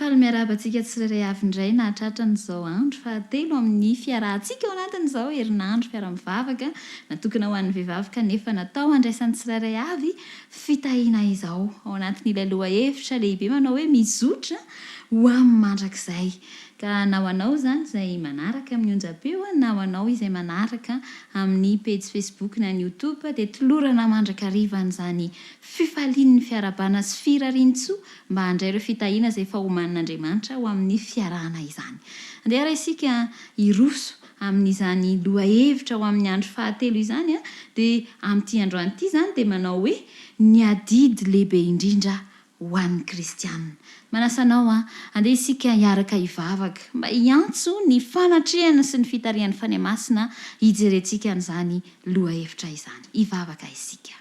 Faly miarahaba antsika tsirairay avy indray nahatratra an'izao andro fahatelo amin'ny fiarahantsika ao anatin'izao herinandro fiaraha-mivavaka natokana ho an'ny vehivavy kanefa natao handraisan'ny tsirairay avy fitahiana izao ao anatin'ilay lohahevitra lehibe manao hoe mizotra ho amin'ny mandrakizay. Ka na ho anao izany izay manaraka amin'ny onjam-peo na ho anao izay manaraka amin'ny pejy Facebook na ny YouTube dia tolorana mandrakariva an'izany fifalian'ny fiarahabana sy firarian-tsoa mba handray ireo fitahiana izay efa omanin'Andriamanitra ho amin'ny fiarahana izany. Andeha ary isika hiroso amin'izany lohahevitra ho amin'ny andro fahatelo izany dia amin'ity androany ity izany dia manao hoe ny adidy lehibe indrindra ho an'ny kristiana. Manasa anao aho, andeha isika hiaraka hivavaka mba hiantso ny fanatrehana sy ny fitarihan'ny Fanahy Masina hijerentsika an'izany lohahevitra izany. Hivavaka isika.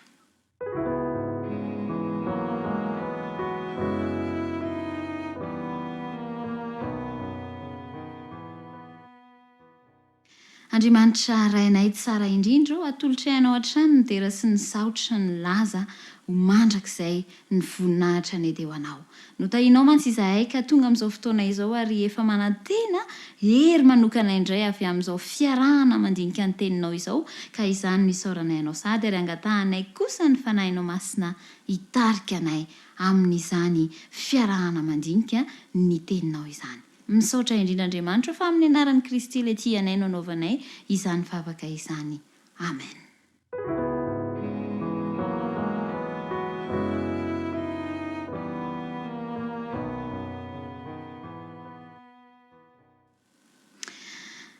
Andriamanitra Rainay tsara indrindra ô, atolotray Anao hatrany ny dera sy ny saotra, ny laza ho mandrakizay, ny voninahitra anie dia ho Anao. Notahianao mantsy izahay ka tonga amin'izao fotoana izao ary efa manantena hery manokana indray avy amin'izao fiarahana mandinika ny Teninao izao ka izany no isaoranay Anao sahady ary angatahanay kosa ny Fanahinao Masina hitarika anay amin'izany fiarahana mandinika ny Teninao izany. Misaotra indrindra Andriamanitra o fa amin'ny anaran'i Kristy ilay tia anay no anaovanay izany vavaka izany. Amen.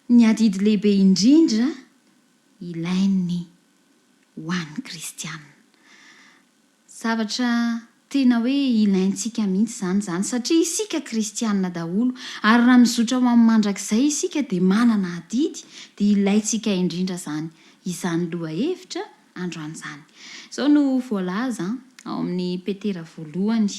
Ny adidy lehibe indrindra ilain'ny ho an'ny kristiana. Zavatra tena hoe ilaintsika mihitsy izany izany satria isika kristiana daholo ary raha mizotra ho amin'ny mandrakizay isika dia manana adidy dia ilaintsika indrindra izany izany lohahevitra androany izany. Izao no voalaza ao amin'ny Petera voalohany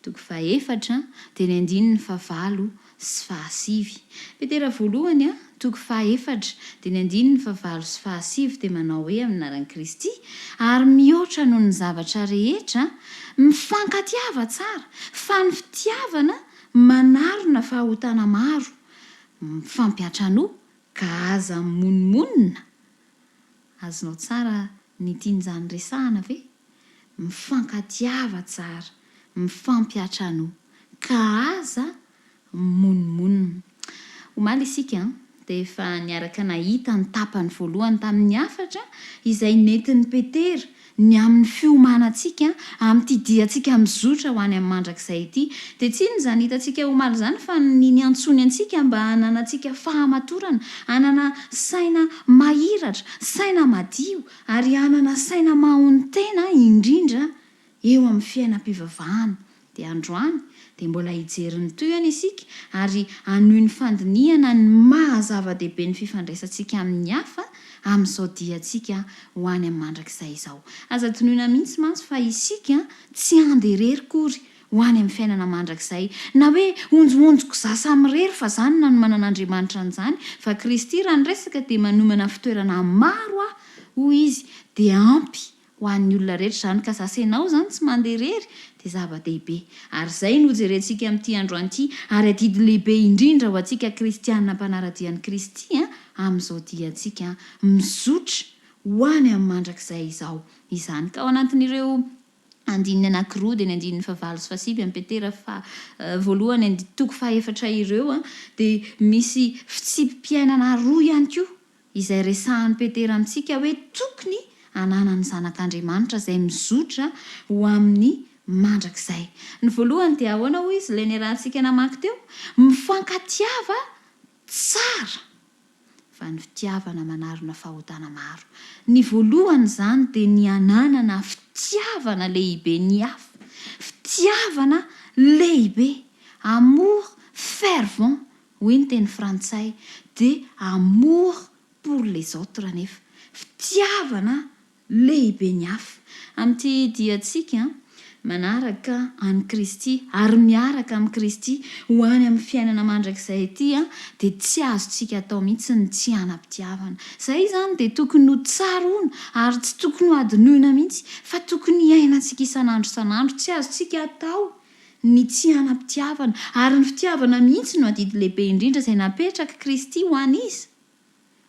toko fahefatra dia ny andininy fahavalo sy fahasivy. Petera voalohany, toko fahaefatra, dia ny andininy fahavalo sy fahasivy dia manao hoe amin'ny anaran'i Kristy, Ary mihoatra noho ny zavatra rehetra, mifankatiava tsara, fa ny fitiavana manarona fahotana maro. Mifampiantranoa, ka aza mimonomonona. Azonao tsara ny tian'izany resahana ve? Mifankatiava tsara, mifampiantranoa, ka aza mimonomonona. Omaly isika dia efa niaraka nahita ny tapany voalohany tamin'ny hafatra izay nentin'i Petera ny amin'ny fiomanantsika amin'ity diantsika mizotra ho any amin'ny mandrakizay ity. Dia tsy inona izany hitantsika omaly izany fa ny niantsoany antsika mba hananantsika fahamatorana, hanana saina mahiratra, saina madio ary hanana saina mahonon-tena indrindra eo amin'ny fiainam-pivavahana. Dia androany dia mbola hijery ny tohiny isika ary hanohy ny fandinihana ny maha zava-dehibe ny fifandraisantsika amin'ny hafa amin'izao diantsika ho any amin'ny mandrakizay izao. Aza adinoina mihitsy mantsy fa isika tsy handeha irery akory ho any amin'ny fiainana mandrakizay. Na hoe honjohonjoko za samirery fa za no nanomanan'Andriamanitra an'izany fa Kristy raha niresaka dia manomana fitoerana maro aho hoy izy dia ampy Ho an'ny olona rehetra izany ka za sy enao izany tsy mandeha irery dia zava-dehibe. Ary izay no hojerentsika amin'ity androany ity ary adidy lehibe indrindra ho antsika kristiana mpanara-dia an'i Kristy amin'izao diantsika mizotra ho any amin'ny mandrakizay izao izany. Ka ao anatin'ireo andininy anankiroa dia ny andininy fahavalo sy fahasivy amin'ny Petera faha voalohany and toko fahaefatra ireo dia misy fitsipi-piainana roa ihany koa izay resahan'i Petera amintsika hoe tokony hananan'ny zanak'Andriamanitra izay mizotra ho amin'ny mandrakizay. Ny voalohany dia ahoana hoy izy ilay niarahantsika namaky teo? Mifankatiava tsara fa ny fitiavana manarona fahotana maro. Ny voalohany izany dia ny hananana fitiavana lehibe ny hafa, fitiavana lehibe, amour fervent hoy ny teny frantsay, dia amour pour les autres anefa, fitiavana lehibe ny hafa. Amin'ity diantsika manaraka an'i Kristy ary miaraka amin'i Kristy ho any amin'ny fiainana mandrakizay ity dia tsy azontsika atao mihitsy ny tsy hanam-pitiavana. Izay izany dia tokony ho tsaroana ary tsy tokony ho hadinoina mihitsy fa tokony hiainantsika isan'andro isan'andro. Tsy azontsika atao. ny tsy hanam-pitiavana, ary ny fitiavana mihitsy no adidy lehibe indrindra izay napetrak'i Kristy ho an'iza?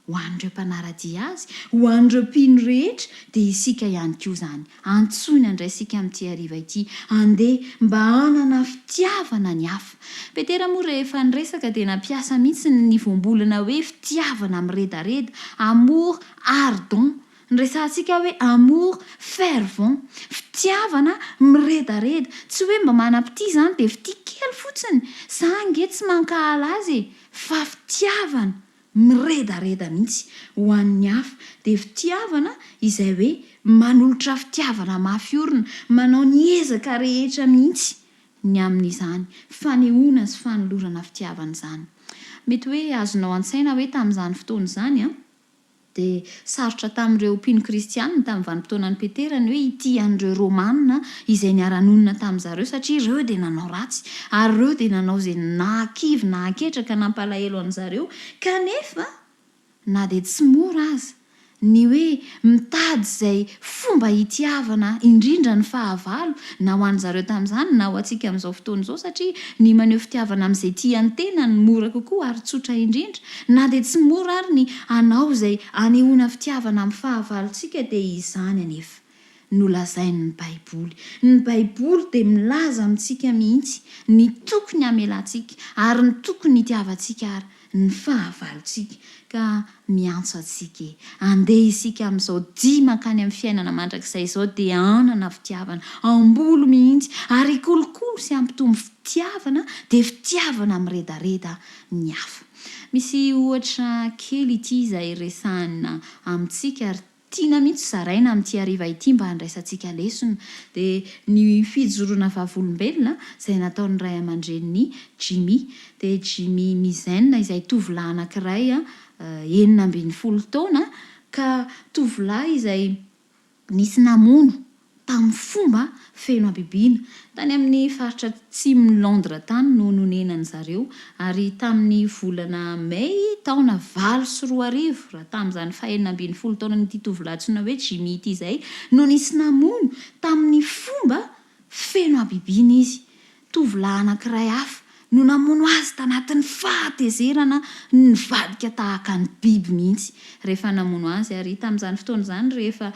Ho an'ireo mpanara-dia Azy, ho an'ireo mpino rehetra, dia isika ihany koa izany. Antsoina indray isika amin'ity hariva ity, andeha mba hanana fitiavana ny hafa. Petera moa rehefa niresaka dia nampiasa mihitsy ny voambolana hoe fitiavana miredareda, amour ardent. Niresahantsika hoe amour fervent, fitiavana miredareda. Tsy hoe mba manam-pitia izany dia fitia kely fotsiny, za ange tsy mankahala azy e, fa fitiavana miredareda mihitsy ho an'ny hafa, dia fitiavana izay hoe manolotra fitiavana mafy orina, manao ny ezaka rehetra mihitsy ny amin'izany fanehoana sy fanolorana fitiavana izany. Mety hoe azonao an-tsaina hoe tamin'izany fotoana izany an, Dia sarotra tamin'ireo mpino kristianina tamin'ny vanim-potoanan'i Petera ny hoe hitia an'ireo Romana izay niara-nonina tamin-dry zareo, satria ireo dia nanao ratsy, ary ireo dia nanao izay nahakivy, nahaketraka, nampalahelo an-dry zareo. Kanefa, na dia tsy mora aza ny hoe mitady izay fomba hitiavana indrindra ny fahavalo, na ho an-dry zareo tamin'izany, na ho antsika amin'izao fotoana izao, satria ny maneho fitiavana amin'izay tia ny tena no mora kokoa ary tsotra indrindra. Na dia tsy mora ary ny hanao izay hanehoana fitiavana amin'ny fahavalontsika dia izany anefa no lazain'ny Baiboly. Ny Baiboly dia milaza amintsika mihitsy ny tokony hamelantsika ary ny tokony hitiavantsika ary ny fahavalontsika ka miantso antsika e! Andeha isika amin'izao dia mankany amin'ny fiainana mandrakizay izao dia hanana fitiavana, hamboly mihitsy ary hikolokolo sy hampitombo fitiavana dia fitiavana miredareda ny hafa. Misy ohatra kely ity izay resahina amintsika ary tiana mihitsy zaraina amin'ity hariva ity mba handraisantsika lesona dia ny fijoroana vavolombelona izay nataon'ny ray aman-drenin'i Jimmy. Dia Jimmy Mizen izay tovolahy anankiray 16 taona ka tovolahy izay nisy namono tamin'ny fomba feno habibiana. Tany amin'ny faritra atsimon'i Londres tany no nonenan-dry zareo, ary tamin'ny volana Mey taona 2008, raha tamin'izany fahenina ambin'ny folo taonan'ity tovolahy antsoina hoe Jimmy ity izay, no nisy namono tamin'ny fomba feno habibiana izy. Tovolahy anankiray hafa no namono azy tanatin'ny fahatezerana nivadika tahaka ny biby mihitsy rehefa namono azy ary tamin'izany fotoana izany rehefa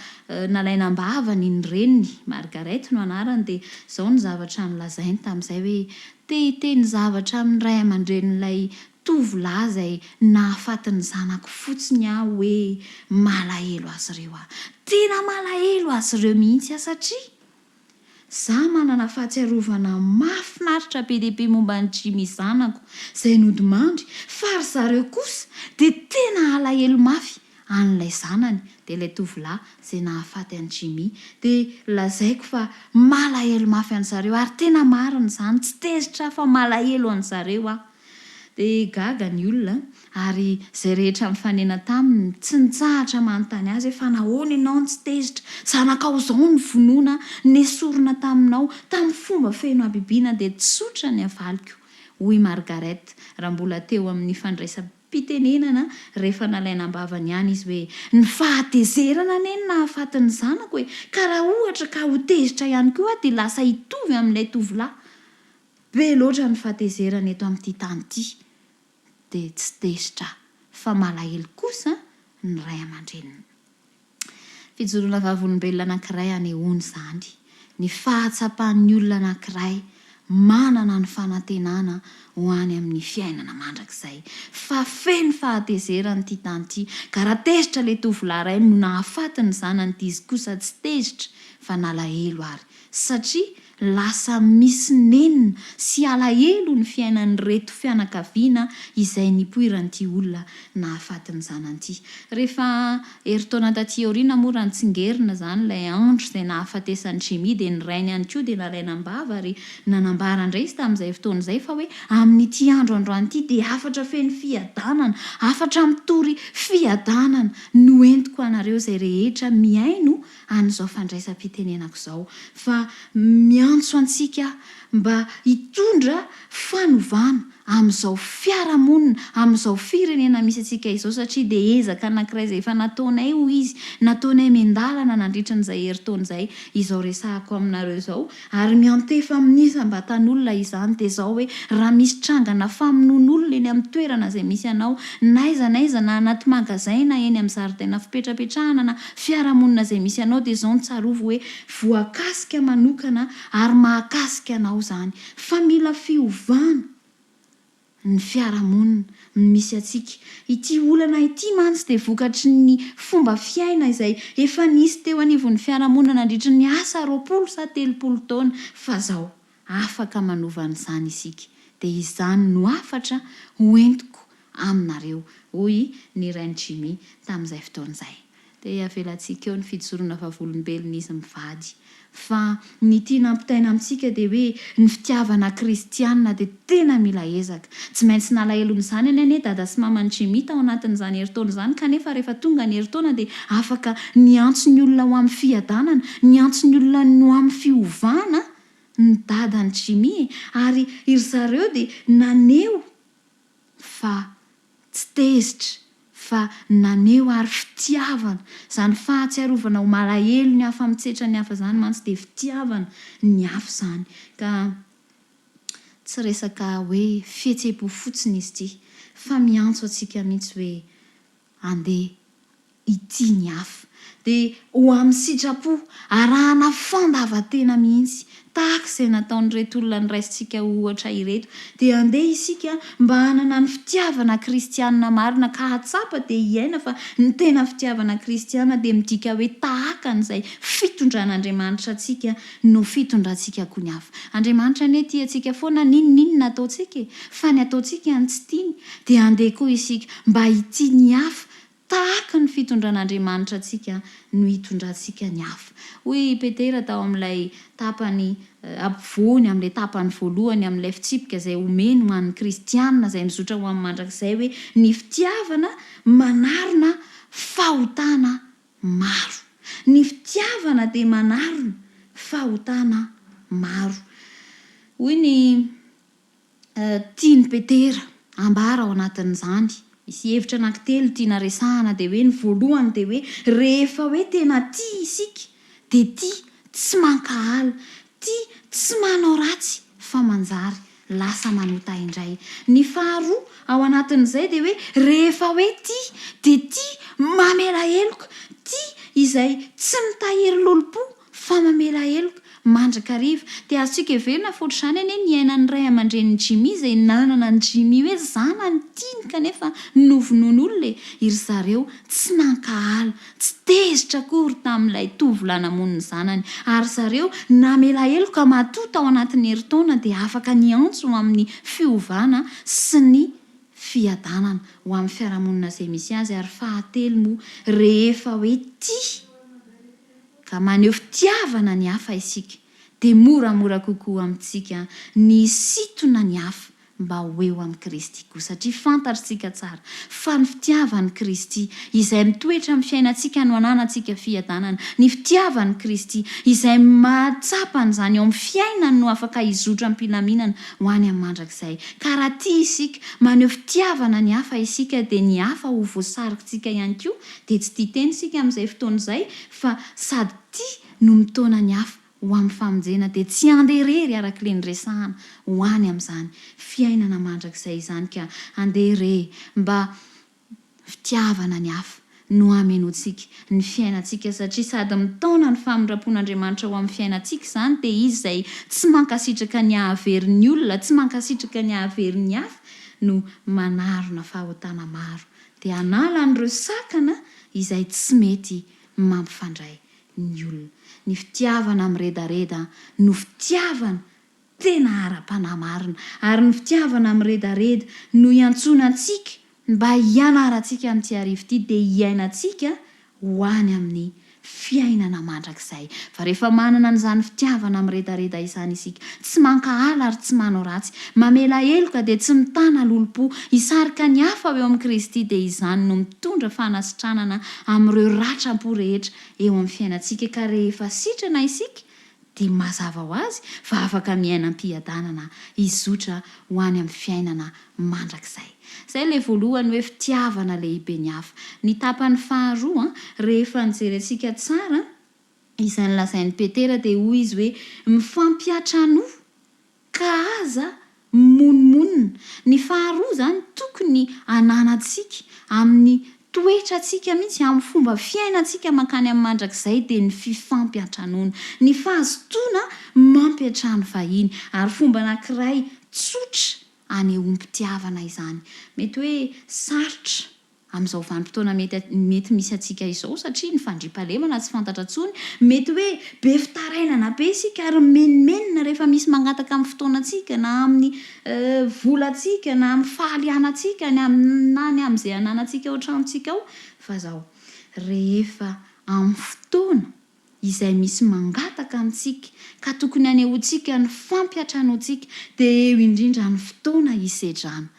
nalaina am-bavany ny reniny, Margaret no anarany, dia izao no zavatra nolazainy tamin'izay hoe te hiteny zavatra amin'ny ray aman-drenin'ilay tovolahy izay nahafaty ny zanako fotsiny aho hoe malahelo azy ireo aho. Tena malahelo azy ireo mihitsy aho satria Za manana fahatsiarovana mahafinaritra be dia be momba an'i Jimmy zanako izay nodimandry fa ry zareo kosa dia tena alahelo mafy an'ilay zanany dia ilay tovolahy izay nahafaty an'i Jimmy dia lazaiko fa malahelo mafy an-dry zareo ary tena marina izany tsy tezitra fa malahelo an-dry zareo aho Dia gaga ny olona, ary izay rehetra nifanena taminy tsy nitsahatra manontany azy hoe, Fa nahoana ianao no tsy tezitra? Zanakao izao no vonoina, nesorina taminao, tamin'ny fomba feno habibiana. Dia tsotra ny havaliko, hoy Margaret, raha mbola teo amin'ny fandraisam-pitenenana rehefa nalaina am-bavany ihany izy hoe, Ny fahatezerana anie no nahafaty ny zanako e! Ka raha ohatra ka ho tezitra ihany koa aho dia lasa hitovy amin'ilay tovolahy. Be loatra ny fahatezerana eto amin'ity tany ity dia tsy tezitra fa malahelo kosa ny ray aman-dreniny. Fijoroana vavolombelona anankiray anehoana izany ny fahatsapan'ny olona anankiray manana ny fanantenana ho any amin'ny fiainana mandrakizay fa feno fahatezerana ity tany ity ka raha tezitra ilay tovolahy iray no nahafaty ny zanany dia izy kosa tsy tezitra fa nalahelo ary satria lasa misy nenina sy alahelo ny fiainan'ireto fianakaviana izay nipoiran'ity olona nahafaty ny zanany ity. Rehefa herintaona taty aoriana moa raha nitsingerina izany ilay andro izay nahafatesan'i Jimmy dia ny rainy ihany koa dia nalaina am-bava ary nanambara indray izy tamin'izay fotoana izay fa hoe amin'ity andro androany ity dia hafatra feno fiadanana, hafatra mitory fiadanana no entiko anareo izay rehetra mihaino an'izao fandraisam-pitenenako izao fa miantso antsika mba hitondra fanovana amin'izao fiarahamonina, amin'izao firenena misy antsika izao satria dia ezaka anankiray izay efa nataonay hoy izy, nataonay miandalana nandritra an'izay herintaona izay izao resahako aminareo izao ary miantefa amin'ny isam-batan'olona izany dia izao hoe raha misy trangana famonoan'olona eny amin'ny toerana izay misy anao n'aiza n'aiza na anaty magazay na eny amin'ny zaridaina fipetrapetrahana na fiarahamonina izay misy anao dia izao no tsarovy hoe voakasika manokana ary mahakasika anao izany fa mila fiovana ny fiarahamonina misy antsika. Ity olana ity mantsy dia vokatry ny fomba fiaina izay efa nisy teo anivon'ny fiarahamonina nandritry ny asa 20 sa 30 taona fa zao afaka manova an'izany isika. Dia izany no hafatra ho entiko aminareo, hoy ny rain'i Jimmy tamin'izay fotoana izay. Dia avelantsika eo ny fijoroana vavolombelon'izy mivady. Fa ny tiana ampitaina amintsika dia hoe ny fitiavana kristiana dia tena mila ezaka. Tsy maintsy nalahelon'izany anie anie dada sy maman'i Jimmy tao anatin'izany herintaona izany kanefa rehefa tonga ny herintaona dia afaka niantso ny olona ho amin'ny fiadanana, niantso ny olona ho amin'ny fiovana ny dadan'i Jimmy e! Ary ry zareo dia naneho fa tsy tezitra fa naneho ary fitiavana. Izany fahatsiarovana ho malahelo ny hafa mitsetra ny hafa izany mantsy dia fitiavana ny hafa izany. Ka tsy resaka hoe fihetseham-po fotsiny izy ity fa miantso antsika mihitsy hoe andeha hitia ny hafa. Dia ho amin'ny sitrapo, arahana fandavan-tena mihitsy, tahaka izay nataon'ireto olona noraisintsika ho ohatra ireto. Dia andeha isika mba hanana ny fitiavana kristiana marina ka hahatsapa dia hiaina fa ny tena fitiavana kristiana dia midika hoe tahaka an'izay fitondran'Andriamanitra antsika no fitondrantsika koa ny hafa. Andriamanitra anie tia antsika foana n'inon'inona ataontsika e! Fa ny ataontsika no tsy tiany. Dia andeha koa isika mba hitia ny hafa tahaka ny fitondran'Andriamanitra antsika no hitondrantsika ny hafa. Hoy i Petera tao amin'ilay tapany ampovoany, amin'ilay tapany voalohany amin'ilay fitsipika izay omeny ho an'ny kristiana izay mizotra ho amin'ny mandrakizay hoe, ny fitiavana manarona fahotana maro. Ny fitiavana dia manarona fahotana maro. Hoy ny tian'i Petera ambara ao anatin'izany. Misy hevitra anankitelo tiana resahana dia hoe ny voalohany dia hoe rehefa hoe tena tia isika dia tia tsy mankahala, tia tsy manao ratsy fa manjary lasa manota indray. Ny faharoa ao anatin'izay dia hoe rehefa hoe tia dia tia mamela heloka, tia izay tsy mitahiry lolompo fa mamela heloka mandrakariva. Dia azontsika heverina fa ohatr'izany anie ny niainan'ny ray aman-drenin'i Jimmy izay nanana an'i Jimmy hoe zanany tiany kanefa novonoin'olona e! Ry zareo tsy nankahala, tsy tezitra akory tamin'ilay tovolahy namono ny zanany. Ary ry zareo namela heloka matoa tao anatin'ny herintaona dia afaka niantso ho amin'ny fiovana sy ny fiadanana ho amin'ny fiarahamonina izay misy azy. Ary fahatelo moa rehefa hoe tia ka maneho fitiavana ny hafa isika, dia moramora kokoa amintsika ny hisintona ny hafa mba ho eo amin'i Kristy koa, satria fantatrtsika tsara fa ny fitiavan'i Kristy, izay mitoetra amin'ny fiainantsika no ananantsika fiadanana, ny fitiavan'i Kristy, izay mahatsapa an'izany eo amin'ny fiainany no afaka hizotra am-pilaminana ho any amin'ny mandrakizay. Ka raha tia isika, maneho fitiavana ny hafa isika, dia ny hafa ho voasarikintsika ihany koa, dia tsy tia tena isika amin'izay fotoana izay fa sady tia no mitaona ny hafa ho amin'ny famonjena dia tsy handeha irery araka ilay niresahana ho any amin'izany fiainana mandrakizay izany ka andeha re mba fitiavana ny hafa no hamenoantsika ny fiainantsika satria sady mitaona ny famindram-pon'Andriamanitra ho amin'ny fiainantsika izany dia Izy izay tsy mankasitraka ny hahavery ny olona tsy mankasitraka ny hahavery ny hafa no manarona fahotana maro dia hanala an'ireo sakana izay tsy mety mampifandray ny olona. Ny fitiavana miredareda no fitiavana tena ara-panahy marina, ary ny fitiavana miredareda no iantsoana antsika mba hianarantsika amin'ity hariva ity, dia hiainantsika ho any amin'ny fiainana mandrakizay. Fa rehefa manana an'izany fitiavana miredareda izany isika, tsy mankahala ary tsy manao ratsy, mamela heloka dia tsy mitana lolompo, hisarika ny hafa ho eo amin'i Kristy dia izany no mitondra fanasitranana amin'ireo ratram-po rehetra eo amin'ny fiainantsika ka rehefa sitrana isika Dia mazava ho azy fa afaka miaina am-piadanana hizotra ho any amin'ny fiainana mandrakizay. Izay ilay voalohany hoe fitiavana lehibe ny hafa. Ny tapany faharoa, rehefa nijery antsika tsara izay nolazain'i Petera dia hoy izy hoe mifampiantranoa Ka aza mimonomonona. Ny faharoa izany tokony ananantsika amin'ny toetrantsika mihitsy, amin'ny fomba fiainantsika mankany amin'ny mandrakizay dia ny fifampiantranoana. Ny fahazotoana mampiantrano vahiny. Ary fomba anankiray tsotra anehoam-pitiavana izany. Mety hoe sarotra amin'izao vanim-potoana mety mety misy antsika izao satria ny fandriampahalemana tsy fantatra intsony, mety hoe be fitarainana be isika ary mimenomenona rehefa misy mangataka amin'ny fotoanantsika na amin'ny volantsika na amin'ny fahalianantsika na ny amin'izay ananantsika ao an-tranontsika ao fa izao rehefa amin'ny fotoana izay misy mangataka amintsika ka tokony hanehoantsika ny fampiantranoantsika dia eo indrindra ny fotoana hisedrana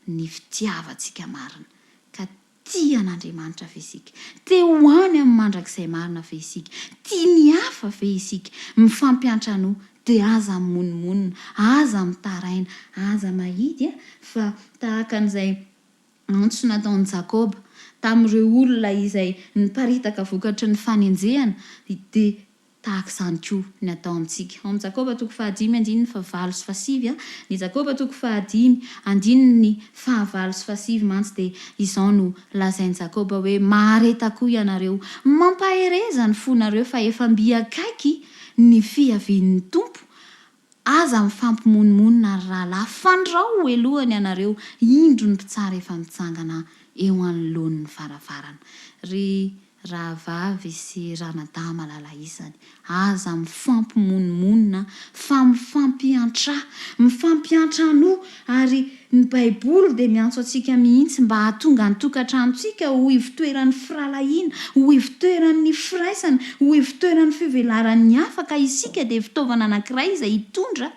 ny fitiavantsika marina. Ka tia an'Andriamanitra ve isika? Te ho any amin'ny mandrakizay marina ve isika? Tia ny hafa ve isika? Mifampiantranoa dia aza mimonomonona, aza mitaraina, aza mahidy fa tahaka an'izay Antso nataon'i Jakoba tamin'ireo olona izay niparitaka vokatry ny fanenjehana dia tahaka izany koa ny atao amintsika. Ao amin'ny Jakoba toko fahadimy andininy fahavalo sy fahasivy, ny Jakoba toko fahadimy andininy fahavalo sy fahasivy mantsy dia izao no lazain'i Jakoba hoe, Mahareta koa ianareo, mampahereza ny fonareo fa efa mby akaiky ny fiavian'ny Tompo, Aza mifampimonomonona ry rahalahy, fandrao ho helohany ianareo, indro ny mpitsara efa mitsangana eo anoloan'ny varavarana. Ry rahavavy sy ranadahy malala isany, aza mifampimonomonona fa mifampiantrà, mifampiantranoa, ary Ny Baiboly dia miantso antsika mihitsy mba hahatonga ny tokantranontsika ho ivotoeran'ny firahalahiana, ho ivotoeran'ny firaisana, ho ivotoeran'ny fivelaran'ny hafa, ka isika dia fitaovana anankiray izay hitondra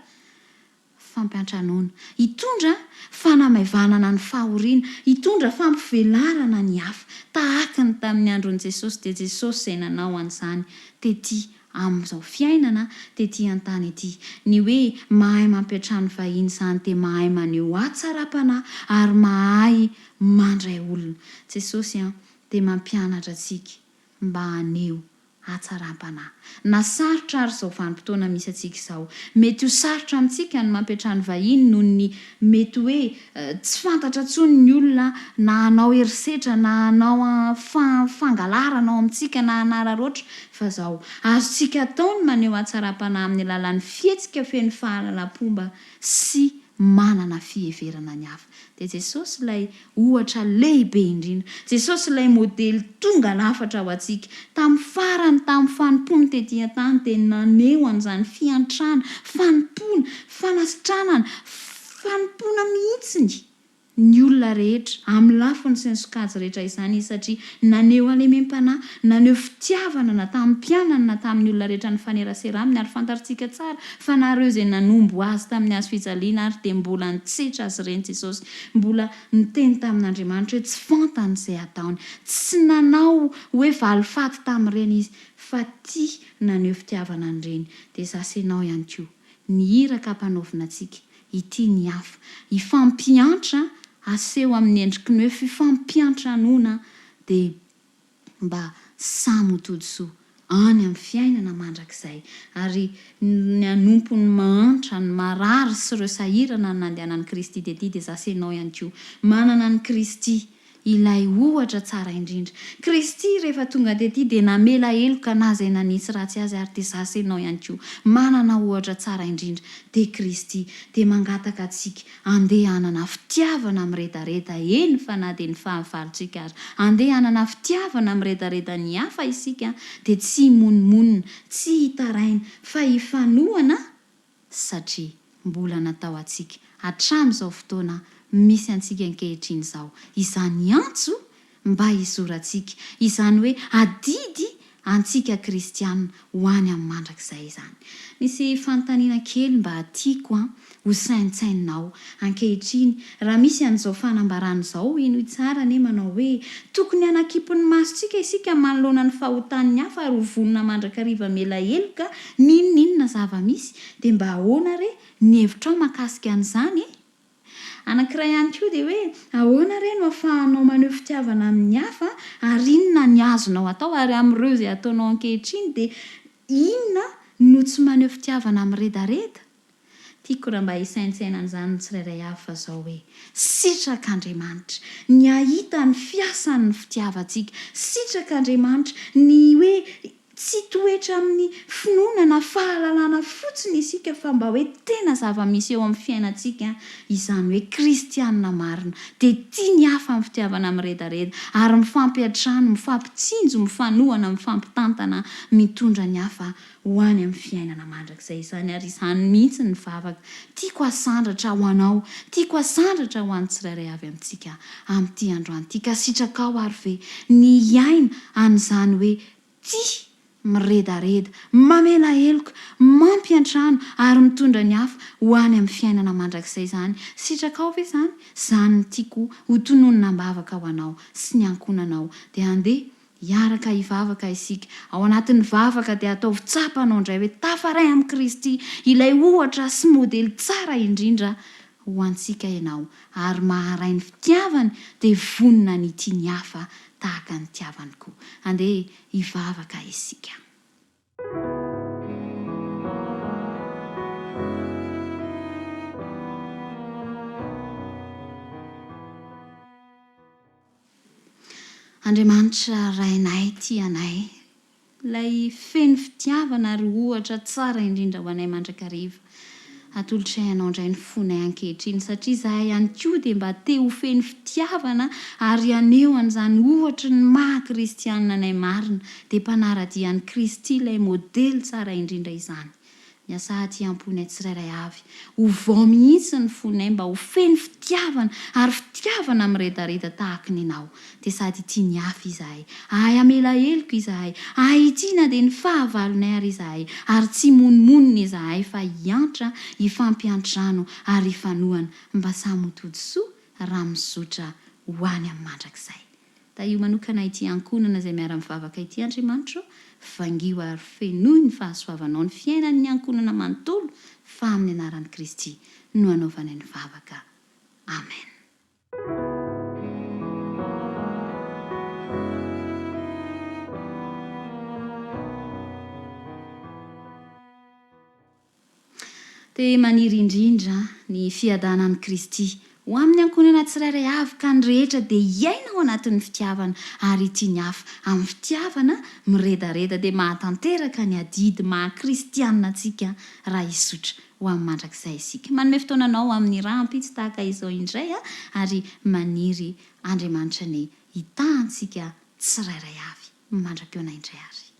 fampiantranoana, hitondra fanamaivanana ny fahoriana, hitondra fampivelarana ny hafa. Tahaka ny tamin'ny andron'i Jesosy dia Jesosy izay nanao an'izany tety Amin'izao fiainana tety an-tany ity, ny hoe mahay mampiantrano vahiny izany dia mahay maneho hatsaram-panahy ary mahay mandray olona. Jesosy an, dia mampianatra antsika mba haneho hatsaram-panahy. Na sarotra ary izao vanim-potoana misy antsika izao. Mety ho sarotra amintsika ny mampiantrano vahiny noho ny mety hoe Tsy fantatra intsony ny olona na hanao herisetra na hanao fangalarana ao amintsika na hanararaotra fa zao. Azontsika atao ny maneho hatsaram-panahy amin'ny alalan'ny fihetsika feno fahalalam-pomba sy manana fiheverana ny hafa. Dia Jesosy ilay ohatra lehibe indrindra. Jesosy ilay modely tonga lafatra ho antsika. Tamin'ny farany tamin'ny fanompoany tety an-tany dia naneho an'izany fiantrana, fanompoana, fanasitranana, Fanompoana mihitsiny ny olona rehetra, amin'ny lafiny sy ny sokajy rehetra izany izy satria naneho halemem-panahy, naneho fitiavana na tamin'ny mpianany na tamin'ny olona rehetra nifanerasera aminy ary fantatrtsika tsara fa na ireo izay nanombo azy tamin'ny hazo fijaliana ary dia mbola nitsetra azy ireny Jesosy, mbola niteny tamin'Andriamanitra hoe tsy fantany izay ataony. Tsy nanao hoe valifaty tamin'ireny izy fa tia naneho fitiavana an'ireny. Dia za sy ianao ihany koa. Ny iraka ampanaovina antsika, hitia ny hafa, hifampiantra, aseho amin'ny endriky ny hoe fifampiantranoana dia mba samy ho todisoa any amin'ny fiainana mandrakizay. Ary ny hanompo ny mahantra, ny marary sy ireo sahirana no nandehanan'i Kristy tety dia za sy ianao ihany koa manana an'i Kristy Ilay ohatra tsara indrindra. Kristy rehefa tonga tety dia namela heloka na izay nanitsy ratsy azy ary dia za sy enao ihany koa manana ohatra tsara indrindra dia Kristy dia mangataka antsika andeha hanana fitiavana miredareda eny fa na dia ny fahavalontsika ary andeha hanana fitiavana miredareda ny hafa isika dia tsy himonomonona tsy hitaraina fa hifanohana satria mbola natao antsika hatramin'izao fotoana misy antsika ankehitriny izao izany antso mba hizorantsika, izany hoe adidy antsika kristiana ho any amin'ny mandrakizay izany. Misy fanontaniana kely mba tiako an ho saintsaininao ankehitriny raha misy an'izao fanambarana izao, henoy tsara anie manao hoe, tokony hanakimpy ny masontsika isika manoloana ny fahotan'ny hafa ary ho vonona mandrakariva hamela heloka n'inon'inona zava-misy, dia mba ahoana re ny hevitrao mahakasika an'izany e? Anankiray ihany koa dia hoe ahoana re no afahanao maneho fitiavana amin'ny hafa ary inona ny azonao atao ary amin'ireo izay ataonao ankehitriny dia inona no tsy maneho fitiavana miredareda? Tiako raha mba hisaintsaina an'izany ny tsirairay avy fa izao hoe sitrak'Andriamanitra ny hahita ny fiasan'ny fitiavantsika, sitrak'Andriamanitra ny hoe Tsy toetra amin'ny finoana na fahalalana fotsiny isika fa mba hoe tena zava-misy eo amin'ny fiainantsika izany hoe kristianina marina dia tia ny hafa amin'ny fitiavana miredareda ary mifampiantrano, mifampitsinjo, mifanohana, mifampitantana, mitondra ny hafa ho any amin'ny fiainana mandrakizay izany ary izany mihitsy ny vavaka tiako hasandratra ho anao, tiako hasandratra ho an'ny tsirairay avy amintsika amin'ity androany ity ka sitrakao ary ve ny hiaina an'izany hoe Tia, miredareda, mamela heloka, mampiantrano ary mitondra ny hafa ho any amin'ny fiainana mandrakizay izany. Sitrakao ve izany? Izany no tiako ho tononina am-bavaka ho anao sy ny ankohonanao. Dia andeha hiaraka hivavaka isika. Ao anatin'ny vavaka dia ataovy tsapanao indray hoe tafaray amin'i Kristy, ilay ohatra sy modely tsara indrindra ho antsika ianao ary maharay ny fitiavany dia vonona ny hitia ny hafa tahaka ny nitiavany koa. Andeha hivavaka isika. Andriamanitra Rainay tia anay, Ilay feno fitiavana ary ohatra tsara indrindra ho anay mandrakariva. Atolotray Anao indray ny fonay ankehitriny, satria izahay ihany koa dia mba te ho feno fitiavana ary haneho an'izany ohatry ny maha kristianina anay marina, dia mpanara-dia an'i Kristy ilay modely tsara indrindra izany. Miasà aty am-ponay tsirairay avy. Ovao mihitsy ny fonay mba ho feno fitiavana ary fitiavana miredareda tahaky ny Anao. Dia sady hitia ny hafa izahay. Ahay hamela heloka izahay. Ahay hitia na dia ny fahavalonay ary izahay. Ary tsy himonomonona izahay fa hiantra, hifampiantrano ary hifanohana mba samy ho tody soa raha mizotra ho any amin'ny mandrakizay. Tahio manokana ity ankohonana izay miara-mivavaka ity Andriamanitra ô, vangio ary fenoy ny fahasoavanao ny fiainan'ny ankohonana manontolo fa amin'ny anaran'i Kristy no anaovanay ny vavaka. Amen. Dia maniry indrindra ny fiadanan'i Kristy ho amin'ny ankohonana tsirairay avy ka ny rehetra dia hiaina ao anatin'ny fitiavana ary hitia ny hafa amin'ny fitiavana miredareda dia mahatanteraka ny adidy maha kristianina antsika raha hizotra ho amin'ny mandrakizay isika. Manome fotoana anao amin'ny rahampitso tahaka izao indray ary maniry Andriamanitra anie hitaha antsika tsirairay avy mandra-pihaona indray ary.